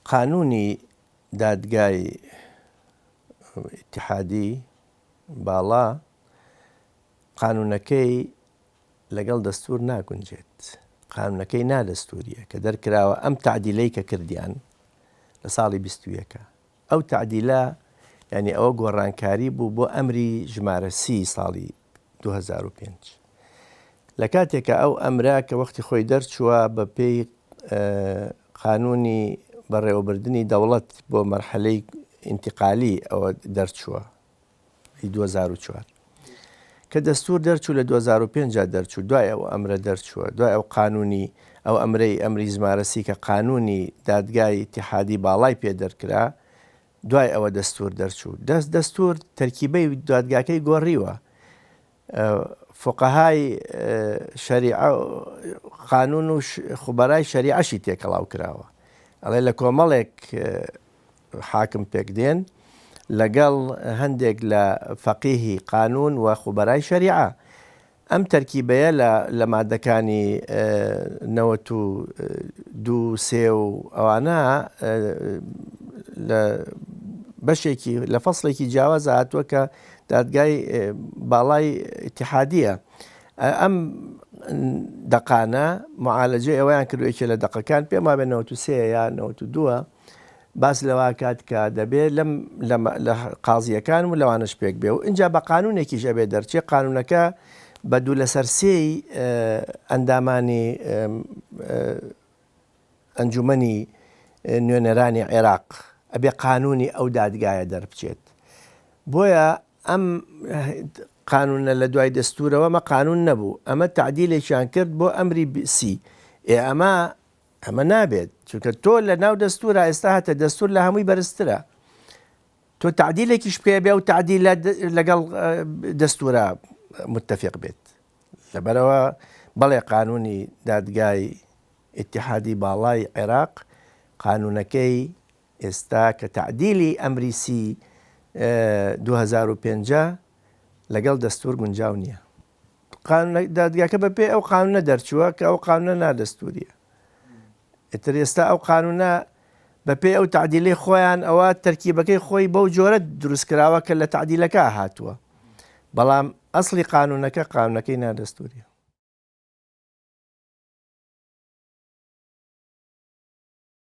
قانونی دادگای ئیتیحادی باڵا قانونەکەی لەگەڵ دەستور ناگونجێت، قانونەکەی نادەستوریە کە دەرکراوە ئەم تەعدیلەی کە کردیان لە ساڵی 21 ئەو تەعدیلە یانی ئەوە گۆڕانکاری بوو بۆ ئەمری ژمارە سی ساڵی 2005 لە کاتێکا ئەو ئەمرە کە وەختی خۆی دەرچووە بە پێی قانونی بەڕێوەبردنی دەوڵەت بۆ مەرحەلەی ئینتقالی ئەوە دەرچووە ی 2004 کە دەستور دەرچوو لە 2005 دەرچوو دوای ئەو ئەمرە دەرچووە دوای ئەو قانونی ئەو ئەمرەی ئەمری ژمارە سی کە قانونی دادگای ئیتیحادی باڵای پێ دەرکرا دوای ئەوە دەستور دەرچوو دەست دەستور تەرکیبەی دادگاکەی گۆڕیوە فقەهای شەریعە قانون و خوبەرای شەریعەشی تێکەڵاو کراوە ئەڵێ لە کۆمەڵێک حاکم پێک دێن لەگەڵ هەندێک لە فەقیهی قانون و خوبەرای شەریعە ئەم تەرکیبەیە لە لە مادەکانی 92 سێ و ئەوانە لە بەشێکی لە فەسڵێکی جیاواز هاتووە کە دادگای باڵای ئیتیحادیە ئەم دەقانە معالەجەی ئەوەیان کردو یەکێ لە دەقەکان پێم وابێ 93 یا 92 باس لەوە کات کە دەبێ لەم لە قازیەکان و لەوانەش پێک بێ و ئینجا بە قانونێکیش ئەبێ دەرچێ قانونەکە بە دوو لەسەر سێی ئەندامانی ئەنجومەنی نوێنەرانی عێراق ئەبێ قانونی ئەو دادگایە دەربچێت بۆیە ئەم قانونە لە دوای دەستورەوە مە قانون نەبوو ئەمە تعدیلێکیان کرد بۆ ئەمری سی ئێ ئەمە ئەمە نابێت چونکە تۆ لە ناو دەستورە ئێستا هاتە دەستور لە هەمووی بەرزترە تۆ تعدیلێکیش بکەی بێ و تعدیل لەگەڵ دەستورە متفق بێت لەبەرئەوە بەڵێ قانونی دادگای ئیتیحادی باڵای عێراق قانونەکەی ئێستا کە تەعدیلی ئەمری سی 2005 لەگەڵ دەستور گونجاو نییە. دادگاکە بە پێی ئەو قانونە دەرچووە کە ئەو قانونە نادەستوریە. ئیتر ئێستا ئەو قانونە بە پێی ئەو تەعدیلەی خۆیان ئەوە تەرکیبەکەی خۆی بەو جۆرە دروست کراوە کە لە تەعدیلەکە هاتووە. بەڵام ئەسڵی قانونەکە قانونەکەی نادەستوریە.